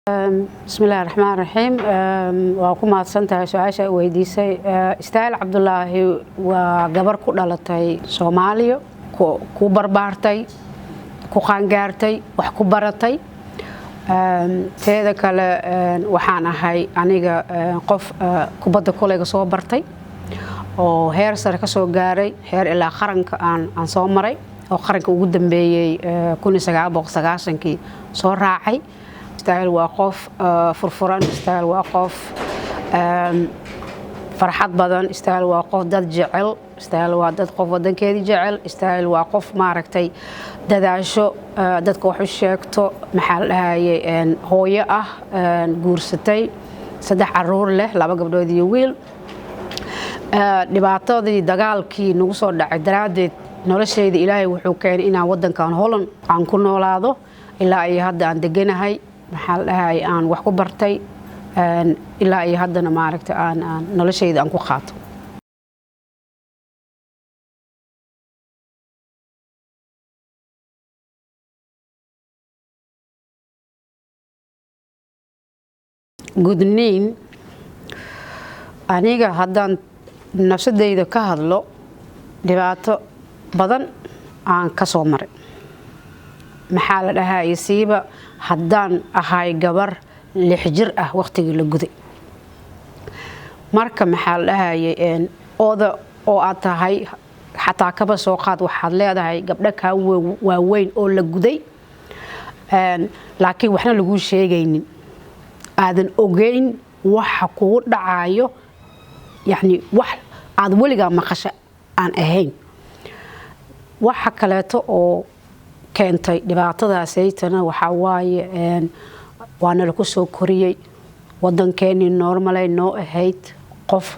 Bismillahi raxmaan raxiim. Waa ku mahadsan tahay su-aasha weydiisay. Istaahil Cabdulaahi waa gabar ku dhalatay Soomaaliya, ku barbaartay, ku qaangaartay, wax ku baratay. Teeda kale, waxaan ahay aniga qof kubadda koleyga soo bartay oo heer sare ka soo gaaray, heer ilaa qaranka aan soo maray, oo qaranka ugu dambeeyey 1990-kii soo raacay. Istaahil waa qof furfuran, Istaahil waa qof farxad badan, Istaahil waa qof dad jecel, Istaahil waa dad qof wadankeedii jecel, Istaahil waa qof maaragtay dadaasho, dadka wax u sheegto, maxaa la dhahayay, hooyo ah, guursatay, 3 caruur leh, 2 gabdhood iyo wiil. Dhibaatadii dagaalkii nagu soo dhacay daraaddeed, noloshayda Ilaahay wuxuu keenay inaan wadankan Holland aan ku noolaado ilaa iyo hadda aan deganahay, maxaa la dhahayay, aan wax ku bartay ilaa iyo haddana maaragtay aan noloshayda aan ku qaato. Gudniin, aniga haddaan nafsadayda ka hadlo, dhibaato badan aan ka soo maray, maxaa la dhahayay, siiba haddaan ahay gabar 6 jir ah waqtigii la guday. Marka maxaa la dhahayay, ooda oo aad tahay xataa kaba soo qaad, waxaad leedahay gabdho kaa waaweyn oo la guday, laakiin waxna laguu sheegaynin, aadan ogeyn waxa kugu dhacayo, yacni wax aad weligaa maqasho aan ahayn. Waxa kaleeto oo keentay dhibaatadaasaytana waxaa waaye, waana laku soo koriyey wadankeenii, normalay noo ahayd, qof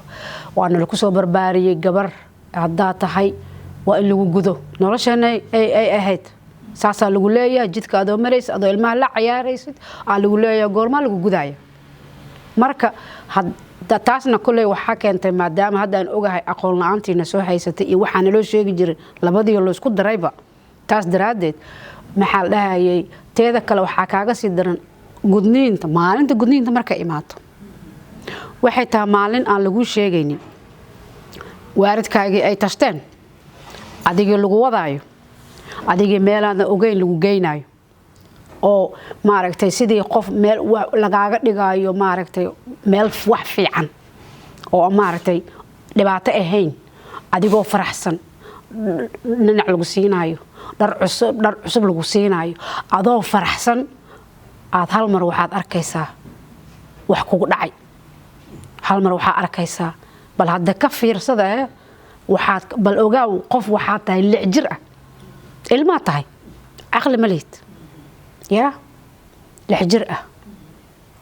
waana laku soo barbaariyey, gabar haddaa tahay waa in lagu gudo, nolosheena ay ahayd saasaa lagu leeyahay. Jidka adoo maraysid, adoo ilmaha la cayaaraysid, aa lagu leeyahay goormaa lagu gudaya. Marka taasna kolley waxaa keentay, maadaama hadda aan ogahay aqoon la-aantiina soo haysatay iyo waxaa naloo sheegi jiray labadii laysku darayba, taas daraaddeed maxaa la dhahayay. Teeda kale waxaa kaaga sii daran gudniinta. Maalinta gudniinta markay imaato waxay tahay maalin aan laguu sheegaynin, waaridkaagii ay tashteen, adigii lagu wadaayo, adigii meelaadan ogeyn lagu geynayo, oo maaragtay sidii qof meel lagaaga dhigaayo, maaragtay meel wax fiican oo maaragtay dhibaato ahayn, adigoo faraxsan dhinac lagu siinaayo, dhar cusub, dhar cusub lagu siinaayo, adoo faraxsan aad hal mar waxaad arkaysaa wax kugu dhacay. Hal mar waxaa arkaysaa, bal hadda ka fiirsada, waxaad bal ogaaw qof waxaad tahay 6 jir ah, ilmaa tahay, caqli ma lihid, yaa 6 jir ah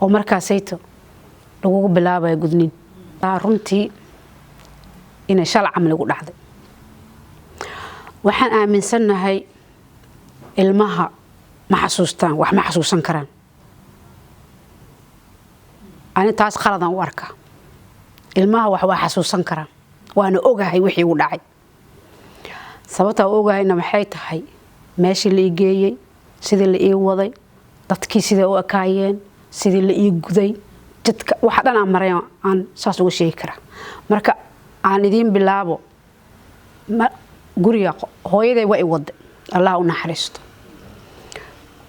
oo markaasayto lagugu bilaabaya gudniin. Runtii inay shalcam lagu dhacday. Waxaan aaminsannahay ilmaha ma xasuustaan, wax ma xasuusan karaan. Ani taas qaladaan u arkaa. Ilmaha wax waa xasuusan karaan, waana ogahay wixii u dhacay. Sababtaa u ogahayna maxay tahay? Meeshii la ii geeyey, sidii la ii waday, dadkii siday u ekaayeen, sidii la ii guday, jidka waxa dhan aan maray aan saas uga sheegi karaa. Marka aan idiin bilaabo, guriga hooyaday waa i waday, Allah u naxariisto,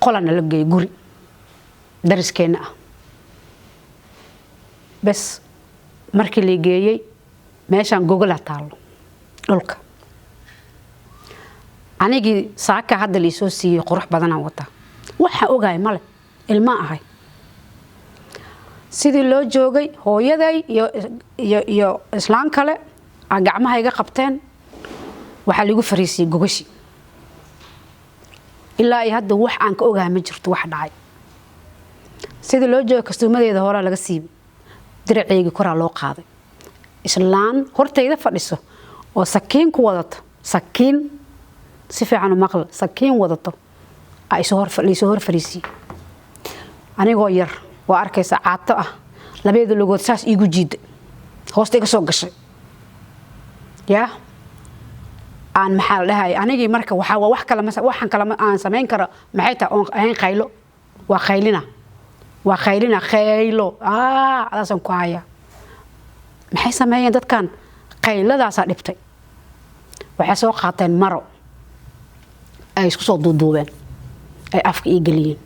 qolana la geeyey guri dariskeenna ah. Bes markii la geeyey meeshaan gogolaa taallo dhulka, anigii saaka hadda laisoo siiyey qurux badanaan wataa, waxaa ogahay male, ilmaa ahay. Sidii loo joogay, hooyaday iyo islaan kale aa gacmaha iga qabteen, waxaa laigu fariisiyey gogashi. Ilaa iyo hadda wax aan ka ogahay ma jirto wax dhacay. Sidii loo joogay, kastuumadeeda horaa laga siibay, diraceygii koraa loo qaaday, islaan hortayda fadhiso oo sakiin ku wadato, sakiin si fiican u maqla, sakiin wadato laisoo hor fariisiyey. Anigoo yar waa arkaysa, caato ah, labadeeda lugood saas iigu jiiday, hoosta iga soo gashay, yaa aan maxaa la dhahayay. Anigii marka waxaa wax kale waxaan kale aan samayn karo maxay tahay oon ahayn qaylo? Waa qaylina. Waa khaylina, khaylo adaasaan ku hayaa. Maxay sameeyeen dadkan? Qayladaasaa dhibtay. Waxay soo qaateen maro ay isku soo duuduubeen, ay afka ii geliyeen.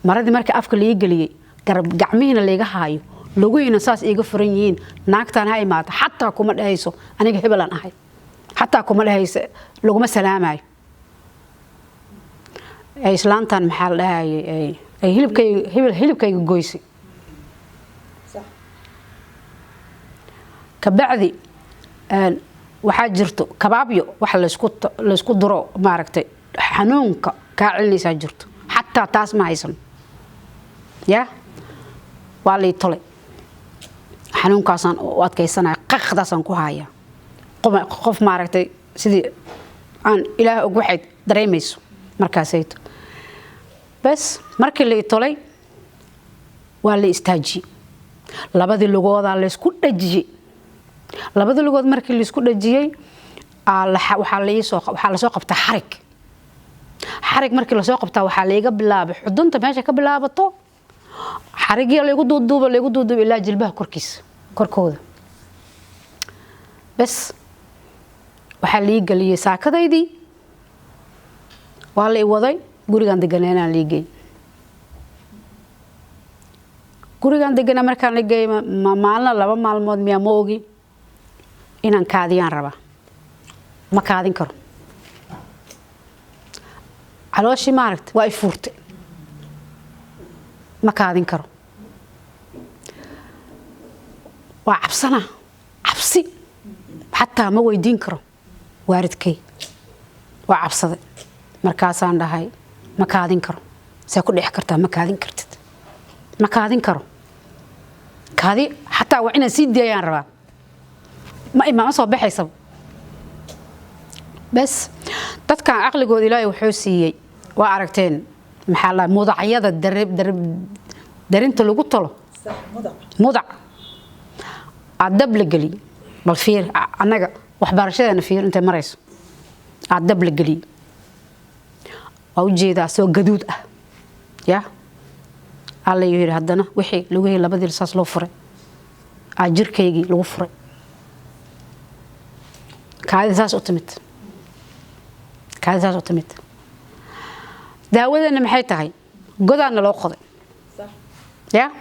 Maradii markii afka la ii geliyey, garab gacmihiina layga haayo, lugihiina saas iiga furan yihiin, naagtaan ha imaata xataa kuma dhehayso aniga hebelaan ahay, xataa kuma dhehayso, laguma salaamayo. Ay islaantan, maxaa la dhahayay, ay hilibkayga hilibkayga goysay. Kabacdi waxaa jirto kabaabyo wax laysku duro, maaragtay, xanuunka kaa celinaysaa jirto. Xataa taas ma haysano. Ya waa lay tolay, xanuunkaasaan u adkaysanaya, qaqdaasaan ku hayaa. Qof, maaragtay, sidii aan Ilaah og waxay dareemayso markaasayto. Bas markii la i tolay waa la istaajiyey, labadii lugoodaa laysku dhajiyey. Labadii lugood markii laysku dhajiyey, waxaa laisoo waxaa lasoo qabtaa xarig. Xarig markii lasoo qabtaa, waxaa laiga bilaabay xudunta meesha ka bilaabato, xarigii laygu duuduuba, laygu duuduuba ilaa jilbaha korkiisa, korkooda. Bas waxaa lii geliyey saakadaydii, waa la i waday gurigaan deganeynaan lii geey. Gurigaan deganaa markaan la geeyey, ma maalina 2 maalmood miyaa ma ogi, inaan kaadiyaan rabaa, ma kaadin karo. Calooshii, maaragta, waa i fuurtay, ma kaadin karo, waa cabsanaa, cabsi. Xataa ma weydiin karo waalidkay, waa cabsaday. Markaasaan dhahay, ma kaadin karo. See ku dhici kartaa ma kaadin kartid? Ma kaadin karo, kaadi xataa waa inaan sii daayaan rabaa, ma imaama soo baxaysaba. Bas dadkan caqligooda Ilaahay wuxuu siiyey, waa aragteen, maxaa la mudacyada darinta lagu tolo. Sax, mudac. Mudac aad dab la geliyey. Bal fiir annaga waxbarashadeena, fiir intay marayso. Aad dab la geliyey, waa ujeedaa, soo gaduud ah ya Alla yidhi. Haddana wixii lugihii labadii saas loo furay, aa jirkaygii lagu furay, kaadida saas u timid, kaadida saas u timid. Daawadeenna maxay tahay? Godaanna loo qoday. Ya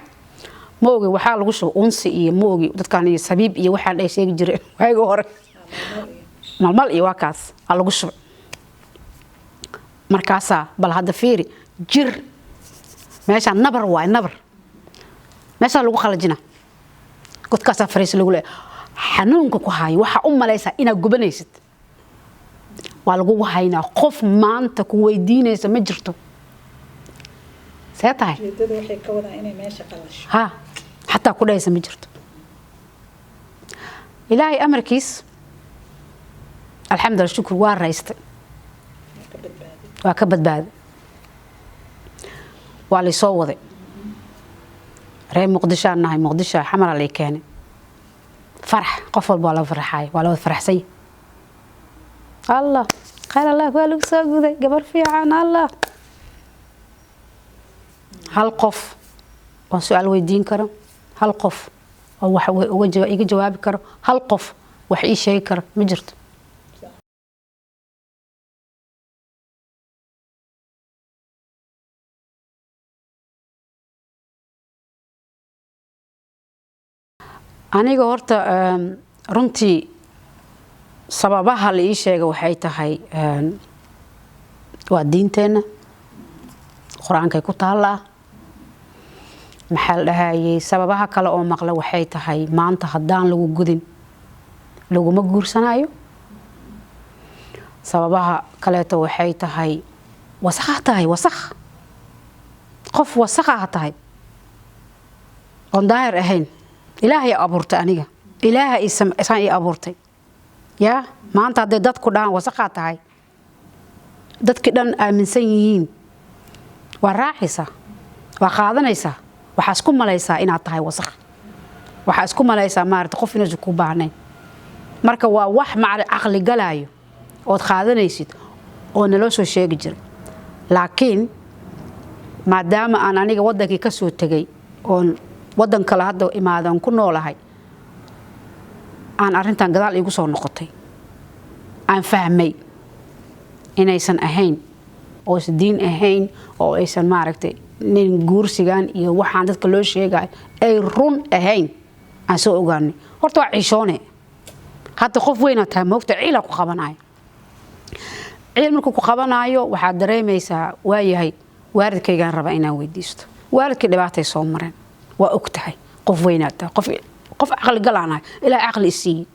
ma ogi waxaa lagu shuba unsi iyo ma ogi dadkan iyo sabiib iyo waxaan ay sheegi jireen waagi hore, malmal iyo waa kaas aa lagu shubay. Markaasaa bal hadda fiiri, jir meeshaa nabar waay, nabar meeshaa lagu qalajina, godkaasaa fariis lagu leeyahay. Xanuunka ku hayo waxaa u malaysaa inaad gubanaysid, waa lagugu haynaa. Qof maanta ku weydiinaysa ma jirto see tahay. Ujeedada waxay ka wadaan inay meesha qalasho. Ha, xataa ku dhahaysa ma jirto. Ilaahay amarkiis, alxamdulillah, shukur, waa raystay. Ka badbaadi. Waa ka badbaaday. Waa laysoo waday. Reer Muqdishoaan nahay, Muqdisho Xamara lay keenay. Farax, qof walba waa la farxaay, waa la wada faraxsanya. Allah khayr, Allah, waa lagu soo guday gabar fiican. Allah, hal qof oo su-aal weydiin karo, hal qof oo wax iga jawaabi karo, hal qof wax ii sheegi karo ma jirto. Aniga horta runtii sababaha la ii sheega waxay tahay waa diinteenna, Qur-aankay ku taallaa. Maxaa la dhahayay, sababaha kale oo maqla waxay tahay maanta haddaan lagu gudin laguma guursanayo. Sababaha kaleeto waxay tahay wasakha tahay, wasakh, qof wasakha tahay oon daahir ahayn. Ilaahay abuurtay aniga, Ilaahay isaan ii abuurtay. Yaa maanta hadday dadku dhahaan wasakhaa tahay, dadkii dhan aaminsan yihiin, waa raacaysaa, waa qaadanaysaa. Waxaa isku malaysaa inaad tahay wasakh, waxaa isku malaysaa, maarata, qof inuusan ku baahnayn. Marka waa wax macali caqli galaayo ood qaadanaysid oo naloo soo sheegi jiray, laakiin Maadaama aan aniga wadankii ka soo tegay oon wadan kale hadda imaadan ku noolahay, aan arrintan gadaal iigu soo noqotay, aan fahmay inaysan ahayn oo is diin ahayn oo aysan maaragtay nin guursigan iyo waxaan dadka loo sheegayo ay run ahayn, aan soo ogaanay. Horta waa ciishoone, hadda qof weynaad tahay, moogta, ciilaa ku qabanayo. Ciil markuu ku qabanayo, waxaad dareemaysaa, waayahay, waalidkaygaan rabaa inaan weydiisto. Waalidkii dhibaatay soo mareen, waa og tahay. Qof weynaad tahay, qof caqli galaanahay, ilaa caqli isiiyey.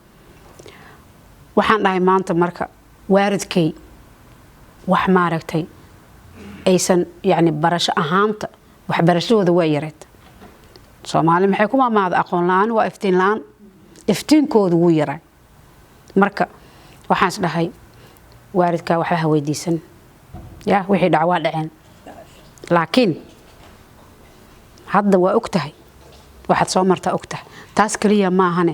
Waxaan dhahay maanta marka waalidkay wax maaragtay aysan yacni barasho ahaanta waxbarashadooda waa yareed. Soomaali maxay ku maamaada? Aqoon la-aan waa iftiin la-aan. Iftiinkoodu wuu yaraa. Marka waxaan is dhahay, waalidkaa waxba ha weydiisan, ya wixii dhac waa dhaceen, laakiin hadda waa og tahay waxaad soo martaa, og tahay. Taas keliya maahane,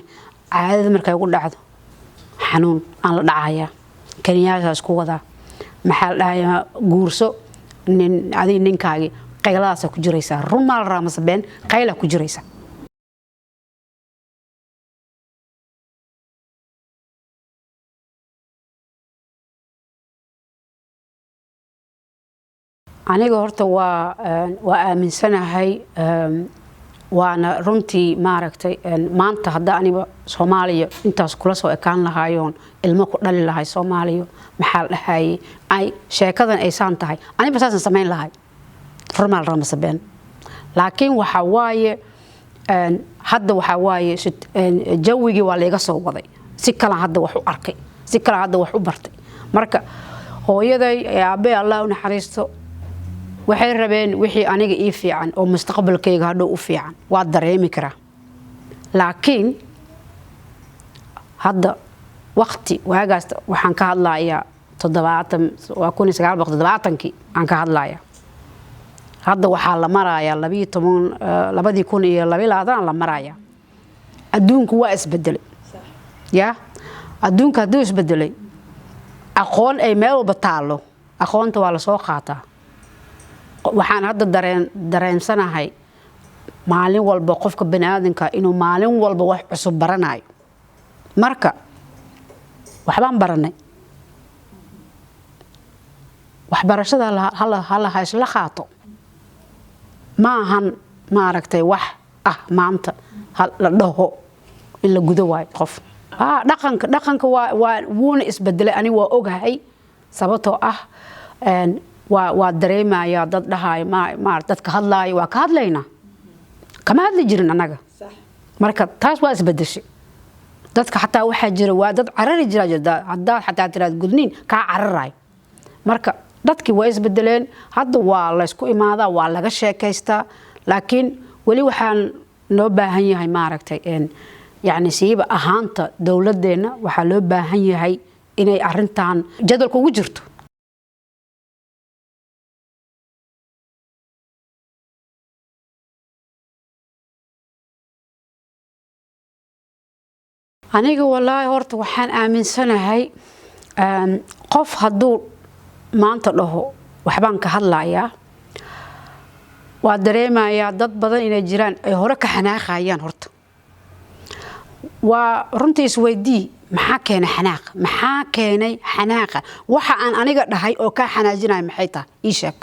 caadada markay ugu dhacdo xanuun aan la dhacayaa, kaniyaashaa isku wadaa, maxaa la dhahayaa, guurso nin, adiga ninkaagii qayladaasaa ku jiraysaa. Run maa la rabaa mase been? Qaylaa ku jiraysaa. Aniga horta waa aaminsanahay, waana runtii maaragtay maanta hadda aniba Soomaaliya intaas kula soo ekaan lahaayoon ilmo ku dhali lahay Soomaaliya, maxaa la dhahayay, ay sheekadan ay saan tahay, aniba saasan samayn lahay. Rumaal ramasabeen, laakiin waxa waaye hadda waxaa waaye jawigii waa layga soo waday, si kalan hadda wax u arkay, si kalan hadda wax u bartay. Marka hooyaday ee aabbey, Allah u naxariisto, waxay rabeen wixii aniga ii fiican oo mustaqbalkayga hadhow u fiican, waa dareemi karaa. Laakiin hadda wakti waagaas waxaan ka hadlayaa 70, waa 1970-kii aan ka hadlayaa. Hadda waxaa la marayaa 12, 2022 la marayaa. Adduunku waa isbedelay. Ya adduunka hadduu isbedelay, aqoon ay meel walba taallo, aqoonta waa lasoo qaataa. Waxaan hadda dareensanahay maalin walba qofka bani aadamka inuu maalin walba wax cusub baranayo. Marka waxbaan baranay, waxbarashada hala ha isla qaato. Ma ahan maaragtay wax ah maanta la dhaho in la gudo waayo qof. Dhaqanka waa wuuna isbedelay. Ani waa ogahay, sababtoo ah waa dareemayaa dad dhahayo ma dadka hadlaayo waa ka hadlaynaa, kama hadli jirin annaga. Marka taas waa isbedeshay. Dadka xataa waxaa jira waa dad carari jira jirta, haddaad xataa tiraad gudniin kaa cararayo. Marka dadkii waa isbedeleen, hadda waa laysku imaadaa, waa laga sheekaystaa, laakiin weli waxaan loo baahan yahay maaragtay yacni siiba ahaanta dowladeenna waxaa loo baahan yahay inay arrintan jadwalka ugu jirto. Aniga wallaahi horta waxaan aaminsanahay qof hadduu maanta dhaho waxbaan ka hadlayaa, waa dareemayaa dad badan inay jiraan ay hore ka xanaaqayaan. Horta waa runtii, isweydii maxaa keenay xanaaqa, maxaa keenay xanaaqa? Waxa aan aniga dhahay oo kaa xanaajinaya maxay tahay? Ii sheeg.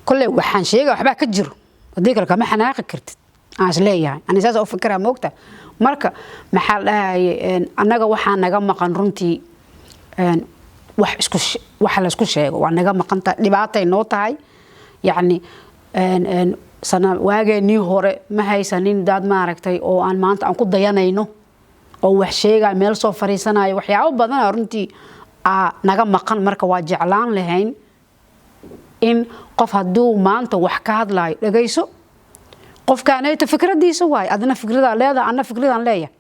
Kolley waxaan sheegaya waxbaa ka jiro, haddii kale kama xanaaqi kartid, aan is leeyahay. Ani saas u fikiraa, moogta. Marka maxaa la dhahaye, annaga waxaa naga maqan runtii wax isku waxa laysku sheego waa naga maqan tahay, dhibaatay noo tahay. Yacni sana waageenii hore ma haysanin dad maaragtay oo aan maanta aan ku dayanayno oo wax sheegaya, meel soo fariisanayo. Waxyaabo badana runtii aa naga maqan. Marka waa jeclaan lahayn in qof hadduu maanta wax ka hadlayo dhagayso qofkaanayta fikradiisa waay. Adna fikradaa leedahay, anna fikradaan leeyahay.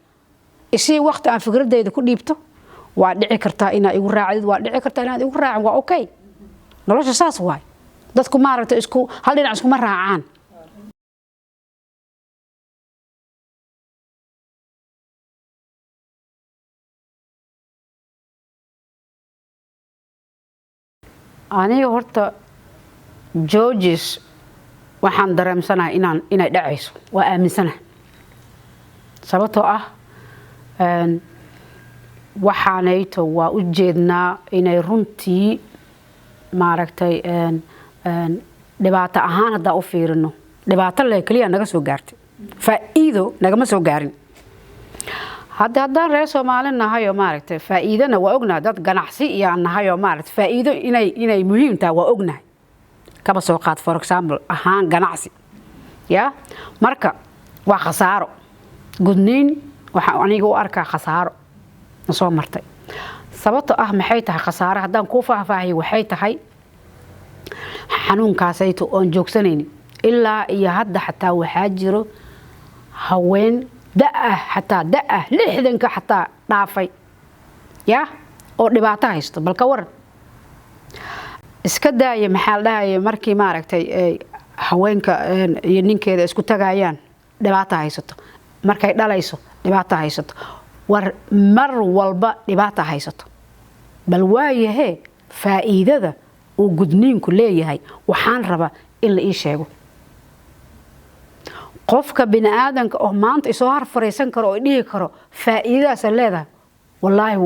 Isii waqti aan fikradayda ku dhiibto. Waa dhici kartaa inaad igu raacdid, waa dhici kartaa inaad igu raacin, waa okay. Nolosha saas waay. Dadku maaragtay isku hal dhinac iskuma raacaan. Aniga horta Georges Waxaan dareemsanahay inay dhacayso, waa aaminsanahay, sababtoo ah waxaanayto waa u jeednaa inay runtii, maaragtay, dhibaato ahaan haddaa u fiirino, dhibaato le keliya naga soo gaartay, faa'iido nagama soo gaarin. Hadda haddaan reer Soomaali nahay oo, maaragtay, faa'iidana waa ognahay, dad ganacsi iyaan nahay oo, maaragtay, faa'iido inay muhiim tahay waa ognahay. Kaba soo qaad, for example ahaan, ganacsi ya. Marka waa khasaaro gudniin. Waxaan aniga u arkaa khasaaro na soo martay. Sababto ah maxay tahay khasaaro? Haddaan kuu faahfaahiyo, waxay tahay xanuunkaasayto oon joogsanaynin ilaa iyo hadda. Xataa waxaa jiro haween da-ah, xataa da-ah 60-ka xataa dhaafay ya, oo dhibaato haysto. Bal ka waran, iska daaya, maxaa la dhahaya, markii, maaragtay, haweenka iyo ninkeeda isku tagayaan dhibaato haysato, markay dhalayso dhibaato haysato, war mar walba dhibaata haysato. Bal waayahee, faa'iidada uu gudniinku leeyahay waxaan rabaa in la ii sheego. Qofka bini aadanka oo maanta isoo hor fariisan karo oo dhihi karo faa'iidadaasa leedahay, wallaahi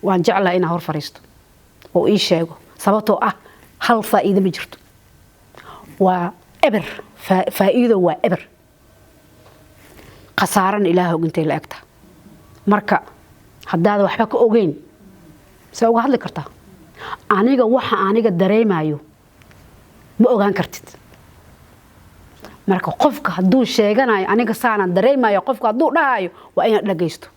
waan jeclahay inaan hor fariisto oo ii sheego, sababtoo ah hal faa'iido ma jirto, waa eber. Faa'iido waa eber, khasaarana Ilaah og intay la egtaha. Marka haddaada waxba ka ogeyn, see uga hadli kartaa? Aniga waxa aniga dareemayo ma ogaan kartid. Marka qofka hadduu sheeganayo aniga saanaan dareemayo, qofka hadduu dhahayo, waa inaad dhagaysto,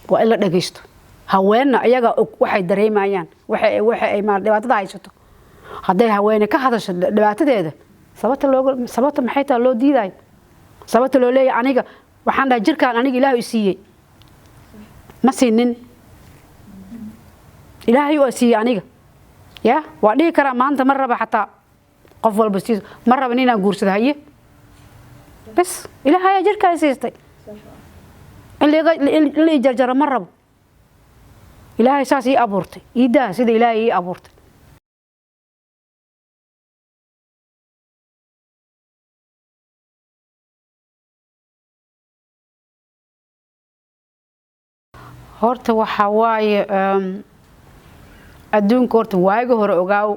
waa in la dhagaysto. Haweenna iyagaa og waxay dareemayaan, waxa ay dhibaatada haysato. Hadday haweene ka hadasho dhibaatadeeda, sababta looga, sababta maxay tahay loo diidayo? Sababta loo leeyahay aniga waxaan dhahay jirkaan aniga Ilaahu i siiyey, ma siinin, Ilaahay waa siiyey aniga ya, waa dhihi karaa maanta ma raba. Xataa qof walba siis ma raban inaan guursado, haye, bas Ilaahay ayaa jirkaa siistay. In la ii jarjaro ma rabo, Ilaahay saas ii abuurtay, ii daa sida Ilaahay ii abuurtay. Horta waxaa waaye, adduunka horta waaga hore ogaaw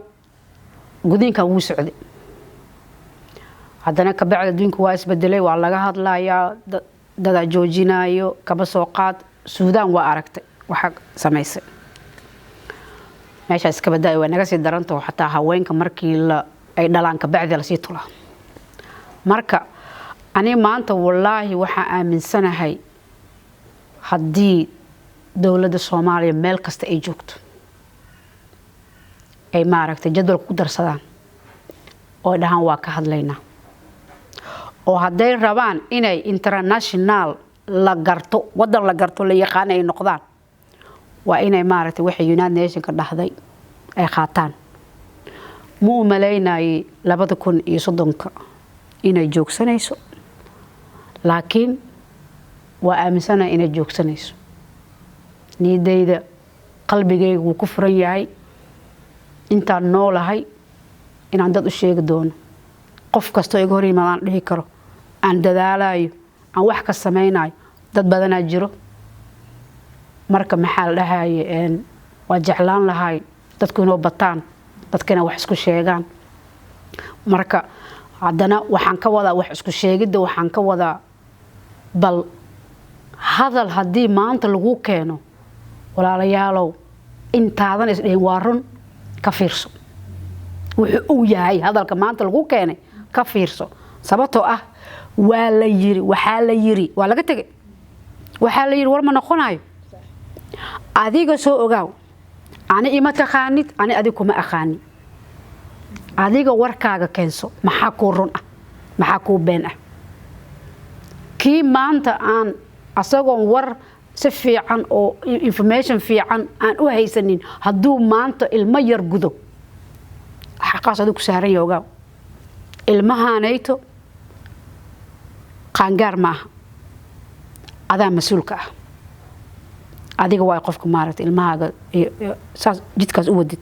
gudniinkan wuu socday, haddana kabacdi adduunka waa isbedelay, waa laga hadlayaa, dadaa joojinayo. Kaba soo qaad Suudaan, waa aragtay waxa samaysay meeshaa, iska badaayo, waa naga sii darantaho. Xataa haweenka markii la ay dhalaan kabacdi lasii tulaa. Marka ani maanta wallaahi waxaa aaminsanahay haddii dowladda Soomaaliya meel kasta ay joogto ay, maaragtay, jadwalka ku darsadaan oo ay dhahaan waa ka hadlaynaa, oo hadday rabaan inay international la garto, waddan la garto, la yaqaano ay noqdaan, waa inay, maaragtay, waxay United Nationka dhahday ay qaataan. Ma u malaynayay 2030-ka inay joogsanayso, laakiin waa aaminsanahay inay joogsanayso. Niidayda, qalbigayga wuu ku furan yahay intaan noolahay inaan dad u sheegi doono. Qof kastoo iga hor yimaadaan dhihi karo aan dadaalayo, aan wax ka samaynayo. Dad badanaa jiro. Marka maxaa la dhahaye, waa jeclaan lahay dadku inoo bataan, dadkina wax isku sheegaan. Marka haddana waxaan ka wadaa wax isku sheegidda, waxaan ka wadaa bal hadal haddii maanta lagu keeno, walaalayaalow, intaadan isdhihin waa run, ka fiirso wuxuu uu yahay hadalka maanta lagu keenay, ka fiirso, sababtoo ah waa la yiri, waxaa la yiri, waa laga tegay, waxaa la yiri war ma noqonayo. Adiga soo ogaaw, ani ima taqaanid, ani adig kuma aqaanin. Adiga warkaaga keenso, maxaa kuu run ah, maxaa kuu been ah? Kii maanta aan asagoon war si fiican oo information fiican aan u haysanin hadduu maanta ilmo yar gudo, xaqaas adigu ku saaran yahay. Ogaaw, ilmahaanayto qaangaar maaha, adaa mas-uulka ah. Adiga waay qofka, maaragtay, ilmahaaga saas jidkaas u wadid.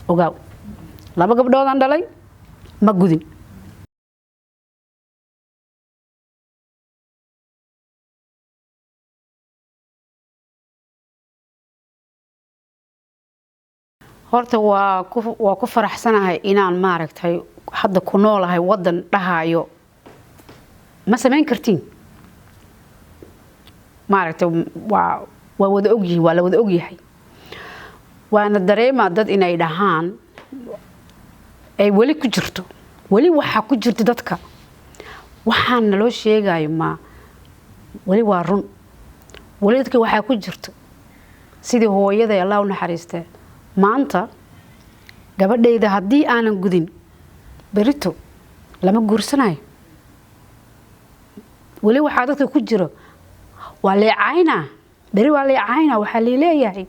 Ogaaw, laba gabdhoodaan dhalay, ma gudin. Horta waa ku faraxsanahay inaan, maaragtay, hadda ku noolahay wadan dhahayo ma samayn kartiin. Maaragtay, waa wada ogyihiin, waa la wada ogyahay, waana dareemaa dad inay dhahaan ay weli ku jirto, weli waxaa ku jirta dadka waxaan naloo sheegayo, ma weli waa run. Weli dadka waxaa ku jirto sidii hooyaday, Allah u naxariistee, maanta gabadhayda haddii aanan gudin, berito lama guursanayo. Weli waxaa dadka ku jiro waa leecaynaa, beri waa leecaynaa, waxaa leeleeyahay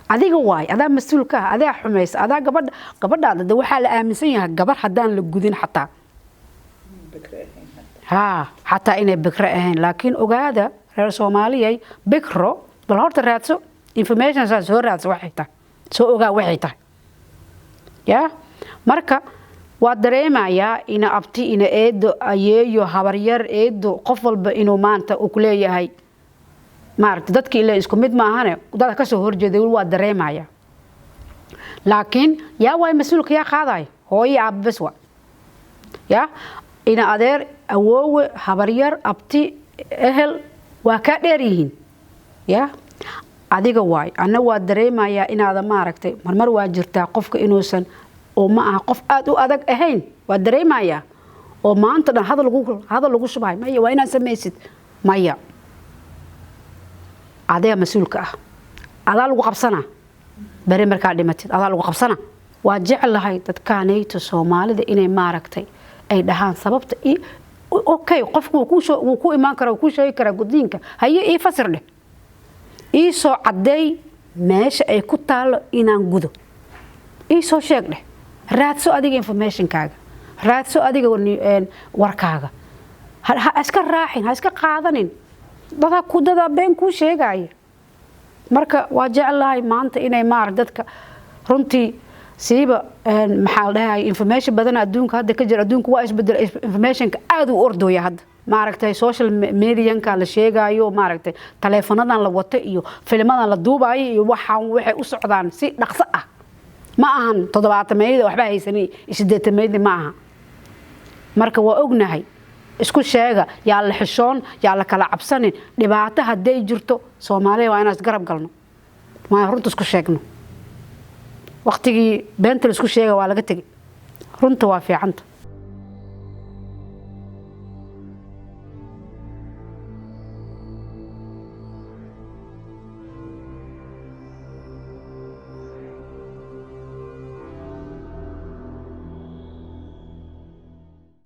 adiga waay, adaa mas-uulka ah, adaa xumaysa, adaa gabadha gabadhaada. De waxaa la aaminsan yahay gabar haddaan la gudin xataa Bikre ahayn hadda. Haa, xataa inay bikro ahayn. Laakiin ogaada, reer Soomaaliyay, bikro bal horta raadso information, saa soo raadso waxay tahay, soo ogaa waxay tahay. Ya marka waa dareemayaa ina abti, ina eedo, ayeeyo, habaryar, eedo, qof walba inuu maanta uu ku leeyahay, maaragta, dadki ilaa isku mid maahane, dada kasoo horjeeday weli waa dareemaya. Laakiin yaa waay mas-uulka? Yaa qaadaya? Hooyo, aabba bes wa ya ina adeer, awoowe, habaryar, abti, ehel waa kaa dheer yihiin. Ya adiga waay. Anna waa dareemayaa inaada, maaragtay, marmar waa jirtaa qofka inuusan oo ma aha qof aada u adag ahayn. Waa dareemayaa oo maanta dhan hadal lagu shubahay, maya, waa inaad samaysid, maya, adiga mas-uulka ah, adaa lagu qabsanaa beri markaa dhimatid, adaa lagu qabsana. Waa jeclahay dadkaanayto Soomaalida inay, maaragtay, ay dhahaan sababta. Okay, qofku wuu ku imaan karaa, wuu kuu sheegi karaa gudniinka. Haye, ii fasir dheh, ii soo caddeey meesha ay ku taallo inaan gudo, ii soo sheeg dheh. Raadso adiga informationkaaga, raadso adiga warkaaga. Ha iska raacin, ha iska qaadanin dadaa ku dadaa been kuu sheegaya. Marka waa jeclahay maanta inay maarag dadka runtii siiba, maxaa la dhahay, information badan adduunka hadda ka jira. Adduunka waa isbedel, informationka aad u ordooya hadda, maaragtay, social medianka la sheegayo, maaragtay, taleefanadan la wato iyo filmadan la duubayo iyo waxaan waxay u socdaan si dhaqso ah. Ma ahan 70-meeyada waxba haysanin iyo 80-meeyada, ma aha. Marka waa ognahay, isku sheega, yaa la xishoon, yaa la kala cabsanin. Dhibaato hadday jirto, Soomaaliya waa inaan isgarab galno, waa runta isku sheegno. Waqtigii beenta la isku sheega waa laga tegey, runta waa fiicanta.